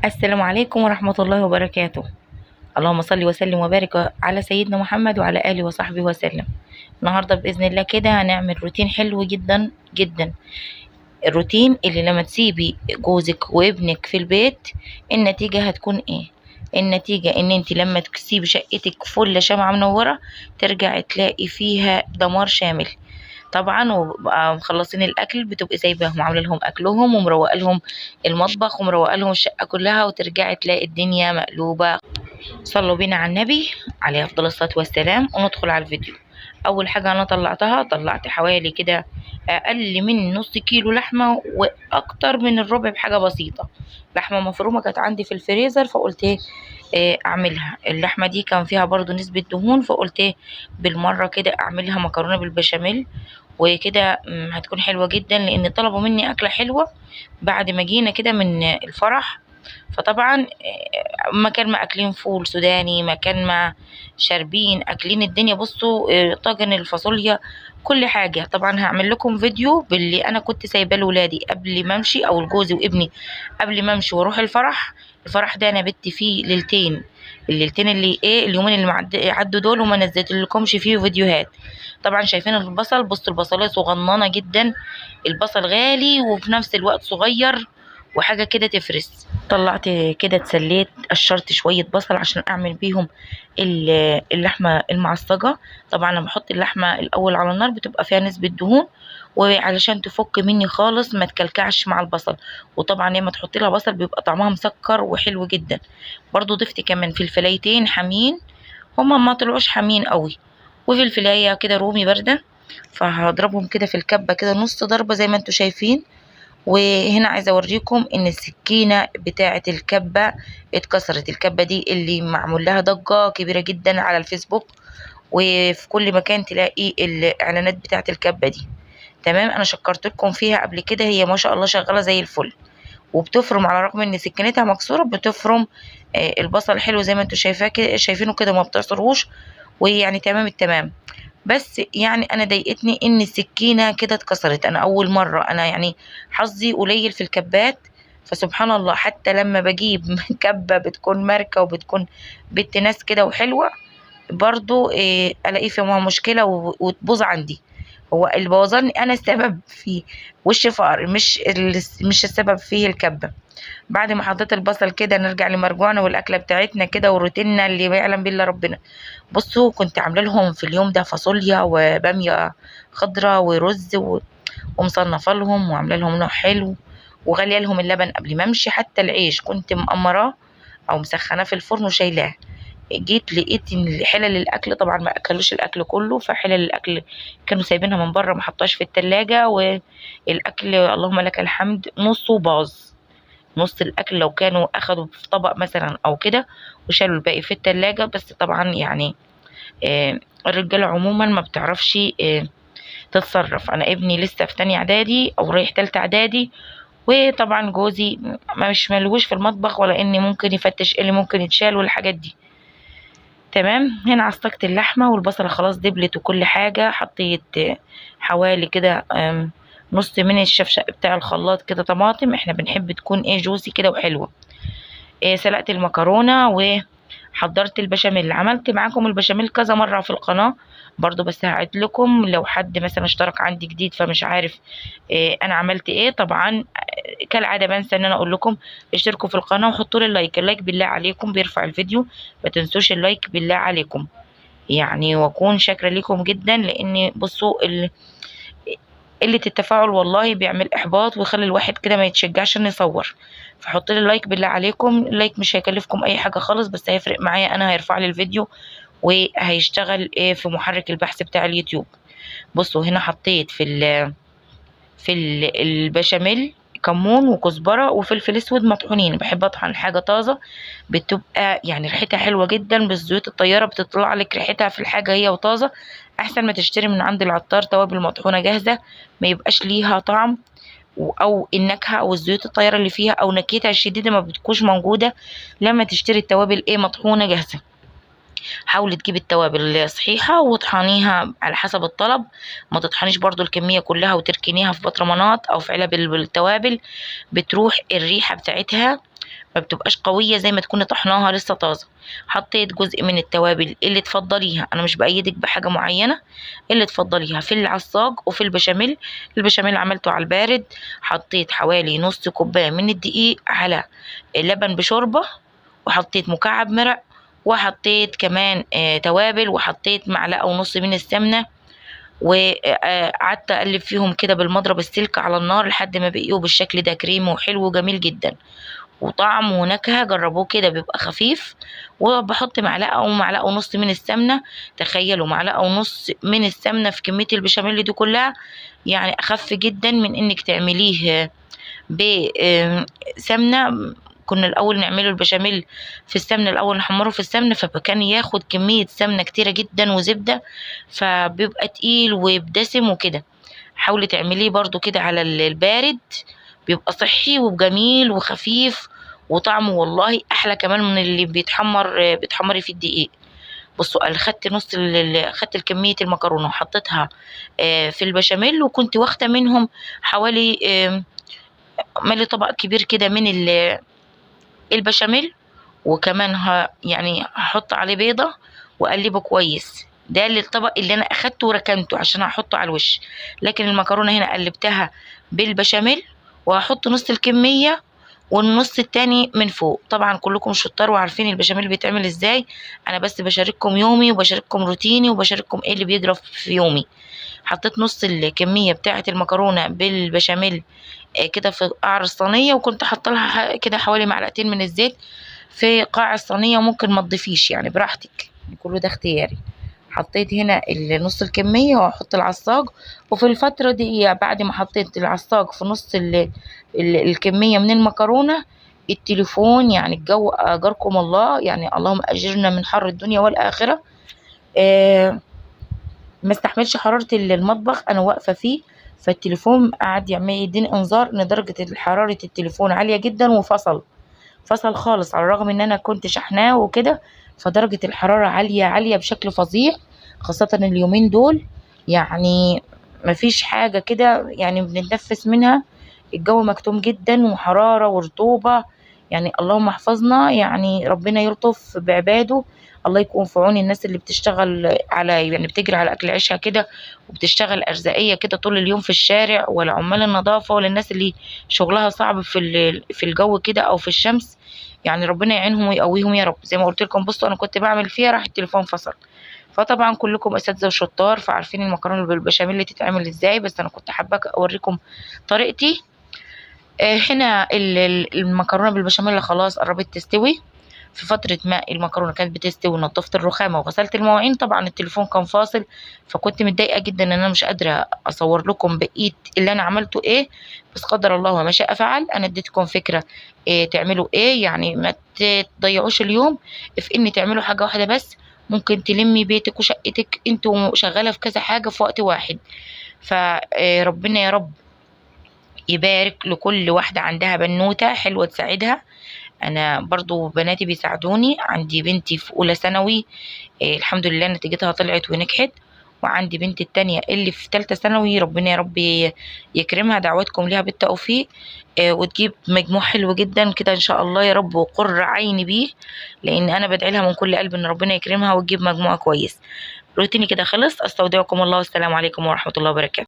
السلام عليكم ورحمة الله وبركاته. اللهم صل وسلم وبارك على سيدنا محمد وعلى آله وصحبه وسلم. النهاردة بإذن الله كده هنعمل روتين حلو جدا جدا، الروتين اللي لما تسيبي جوزك وابنك في البيت النتيجة هتكون ايه؟ النتيجة ان انت لما تسيبي شقتك فل شمعة منورة ترجعي تلاقي فيها دمار شامل. طبعا وبقى مخلصين الاكل بتبقي سايباهم عامله لهم اكلهم ومروقه لهم المطبخ ومروقه لهم الشقة كلها، وترجعي تلاقي الدنيا مقلوبة. صلوا بينا على النبي عليه افضل الصلاة والسلام وندخل على الفيديو. اول حاجة انا طلعتها، طلعت حوالي كده اقل من نص كيلو لحمه واكتر من الربع بحاجة بسيطة، لحمه مفرومه كانت عندي في الفريزر فقلت ايه اعملها. اللحمة دي كان فيها برضو نسبه دهون فقلت ايه بالمرة كده اعملها مكرونه بالبشاميل وكده، هتكون حلوة جدا لان طلبوا مني اكله حلوة بعد ما جينا كده من الفرح. فطبعا مكان ما اكلين فول سوداني، مكان ما شاربين اكلين الدنيا، بصوا طاجن الفاصوليا كل حاجة. طبعا هعمل لكم فيديو باللي انا كنت سايباه لولادي قبل ما امشي، او لجوزي وابني قبل ما امشي واروح الفرح. الفرح ده انا بت فيه ليلتين، الليلتين اللي ايه اليومين اللي عدوا دول وما نزلت لكمش فيه فيديوهات. طبعا شايفين البصل، بصوا البصلايه صغننه جدا، البصل غالي وفي نفس الوقت صغير وحاجه كده تفرس. طلعت كده اتسليت، قشرت شوية بصل عشان اعمل بيهم اللحمة المعصجه. طبعا انا بحط اللحمة الاول على النار بتبقى فيها نسبه دهون، وعلشان تفك مني خالص ما تكلكعش مع البصل. وطبعا لما تحطي لها بصل بيبقى طعمها مسكر وحلو جدا. برضو ضفت كمان فلفلايتين حامين، هما ما طلعوش حامين قوي، وفلفلايه كده رومي باردة، فهضربهم كده في الكبه كده نص ضربه زي ما انتم شايفين. وهنا عايزه اوريكم ان السكينة بتاعه الكبه اتكسرت، الكبه دي اللي معمول لها ضجه كبيرة جدا على الفيسبوك وفي كل مكان تلاقي الاعلانات بتاعه الكبه دي. تمام، انا شكرت لكم فيها قبل كده، هي ما شاء الله شغالة زي الفل وبتفرم، على الرغم ان سكينتها مكسورة بتفرم البصل حلو زي ما انتم شايفينه كده، ما بتعصرهوش ويعني تمام التمام. بس يعني انا ضايقتني ان السكينة كده اتكسرت، انا اول مرة، انا يعني حظي قليل في الكبات، فسبحان الله حتى لما بجيب كبه بتكون ماركة وبتكون بنت ناس كده وحلوه برضو الاقي فيها مشكلة وتبوظ عندي. هو اللي بوظني انا السبب فيه، وش فقر، مش السبب فيه الكبه. بعد ما حطيت البصل كده نرجع لمرجوعنا والاكله بتاعتنا كده وروتيننا اللي يعلم بالله ربنا. بصوا كنت عامله لهم في اليوم ده فاصوليا وباميه خضراء ورز ومصنفه لهم وعامله لهم نوع حلو وغاليه لهم اللبن قبل ما امشي. حتى العيش كنت مقمراه او مسخناه في الفرن وشايلاه. جيت لقيت ان حلل الاكل طبعا ما اكلوش الاكل كله، فحلل الاكل كانوا سايبينها من بره ما حطوهاش في التلاجة، والاكل اللهم لك الحمد نصه باظ. نص الاكل لو كانوا اخدوا في طبق مثلا او كده وشالوا الباقي في التلاجة. بس طبعا يعني الرجالة عموما ما بتعرفش تتصرف. انا ابني لسه في تانية اعدادي او رايح تالتة اعدادي، وطبعا جوزي مش ملوش في المطبخ ولا اني ممكن يفتش اللي ممكن يتشال والحاجات دي. تمام، هنا عصقت اللحمة والبصله خلاص دبلت وكل حاجة. حطيت حوالي كده نص من الشفشق بتاع الخلاط كده طماطم، احنا بنحب تكون ايه جوسي كده وحلوه. سلقت المكرونه وحضرت البشاميل. عملت معاكم البشاميل كذا مرة في القناة برضو، بس هعيد لكم لو حد مثلا اشترك عندي جديد فمش عارف انا عملت ايه. طبعا كالعادة بنسى ان انا اقول لكم اشتركوا في القناة وحطوا لي ال like، ال like بالله عليكم بيرفع الفيديو، ما تنسوش ال like بالله عليكم يعني، واكون شاكرة لكم جدا. لان بصوا قلة التفاعل والله بيعمل احباط ويخلي الواحد كده ما يتشجعش انه يصور. فحط لي ال like بالله عليكم، ال like مش هيكلفكم اي حاجة خالص، بس هيفرق معايا انا، هيرفع لي الفيديو وهيشتغل ايه في محرك البحث بتاع اليوتيوب. بصوا هنا حطيت في البشاميل كمون وكزبره وفلفل اسود مطحونين. بحب اطحن حاجة طازة بتبقى يعني ريحتها حلوة جدا، بالزيوت الطيارة بتطلع لك ريحتها في الحاجة هي وطازه، احسن ما تشتري من عند العطار توابل مطحونه جاهزة ما يبقاش ليها طعم او النكهة او الزيوت الطيارة اللي فيها او نكهتها الشديدة ما بتكونش موجودة لما تشتري التوابل ايه مطحونه جاهزة. حاولي تجيبي التوابل صحيحة وطحنيها على حسب الطلب، ما تطحنيش برضو الكمية كلها وتركنيها في بطرمانات او في علب التوابل، بتروح الريحة بتاعتها ما بتبقاش قوية زي ما تكوني طحناها لسه طازة. حطيت جزء من التوابل اللي تفضليها، انا مش بايدك بحاجة معينة، اللي تفضليها في العصاج وفي البشاميل. البشاميل عملته على البارد، حطيت حوالي نص كوباية من الدقيق على لبن بشوربه، وحطيت مكعب مرق، وحطيت كمان توابل، وحطيت معلقه ونص من السمنة، وقعدت اقلب فيهم كده بالمضرب السلك على النار لحد ما بقيوا بالشكل ده، كريم وحلو وجميل جدا وطعم ونكهه. جربوه كده بيبقى خفيف. وبحط معلقه او معلقه ونص من السمنة، تخيلوا معلقه ونص من السمنة في كمية البشاميل دي كلها، يعني اخف جدا من انك تعمليه بسمنه. كنا الاول نعمله البشاميل في السمنة، الاول نحمره في السمنة، فكان ياخد كمية سمنه كتيرة جدا وزبده، فبيبقى تقيل وبدسم وكده. حاولي تعمليه برضو كده على البارد، بيبقى صحي وجميل وخفيف، وطعمه والله احلى كمان من اللي بيتحمري في الدقيق. بصوا خدت نص خدت الكمية المكرونه وحطيتها في البشاميل، وكنت واخده منهم حوالي مالي طبق كبير كده من البشاميل، وكمان يعني هحط عليه بيضة واقلبه كويس. ده للطبق اللي انا اخدته وركنته عشان هحطه على الوش. لكن المكرونه هنا قلبتها بالبشاميل، وهحط نص الكمية والنص التاني من فوق. طبعا كلكم شطار وعارفين البشاميل بيتعمل ازاي، انا بس بشارككم يومي وبشارككم روتيني وبشارككم ايه اللي بيجرى في يومي. حطيت نص الكمية بتاعه المكرونه بالبشاميل كده في قعر الصينية، وكنت حاطه لها كده حوالي معلقتين من الزيت في قاع الصينية، وممكن ما تضيفيش يعني براحتك، كله ده اختياري. حطيت هنا نص الكمية وهحط العصاج. وفي الفترة دي بعد ما حطيت العصاج في نص الكمية من المكرونه، التليفون يعني الجو اجركم الله، يعني اللهم اجرنا من حر الدنيا والاخرة، ما استحملش حرارة المطبخ انا واقفة فيه، فالتليفون قعد يعمل يديني انذار ان درجه حرارة التليفون عالية جدا، وفصل فصل خالص، على الرغم ان انا كنت شحناه وكده. فدرجه الحرارة عالية عالية بشكل فظيع، خاصة اليومين دول، يعني مفيش حاجة كده يعني بنتنفس منها، الجو مكتوم جدا وحرارة ورطوبه، يعني اللهم احفظنا، يعني ربنا يلطف بعباده. الله يكون في عون الناس اللي بتشتغل على يعني بتجري على اكل عيشها كده، وبتشتغل ارزاقيه كده طول اليوم في الشارع، ولا عمال النظافة، ولا الناس اللي شغلها صعب في الجو كده او في الشمس، يعني ربنا يعينهم ويقويهم يا رب. زي ما قلت لكم بصوا انا كنت بعمل فيها راح التليفون فصل. فطبعا كلكم اساتذة وشطار، فعارفين المكرونه بالبشاميل اللي تتعمل ازاي، بس انا كنت حابة اوريكم طريقتي. هنا المكرونه بالبشاميل خلاص قربت تستوي. في فترة ما المكرونه كانت بتستوي نظفت الرخامه وغسلت المواعين. طبعا التليفون كان فاصل، فكنت متضايقة جدا ان انا مش قادرة اصور لكم بقية اللي انا عملته ايه، بس قدر الله وما شاء فعل. انا اديتكم فكرة إيه تعملوا ايه، يعني ما تضيعوش اليوم في ان تعملوا حاجة واحدة بس، ممكن تلمي بيتك وشقتك انتوا شغالة في كذا حاجة في وقت واحد. فربنا يا رب يبارك لكل واحدة عندها بنوته حلوة تساعدها. انا برضو بناتي بيساعدوني، عندي بنتي في اولى ثانوي الحمد لله نتيجتها طلعت ونجحت، وعندي بنتي التانية اللي في ثالثة ثانوي ربنا يا رب يكرمها، دعواتكم ليها بالتوفيق وتجيب مجموع حلو جدا كده ان شاء الله يا رب، وقر عيني بيه، لان انا بدعي لها من كل قلب ان ربنا يكرمها وتجيب مجموع كويس. روتيني كده خلص، استودعكم الله، والسلام عليكم ورحمة الله وبركاته.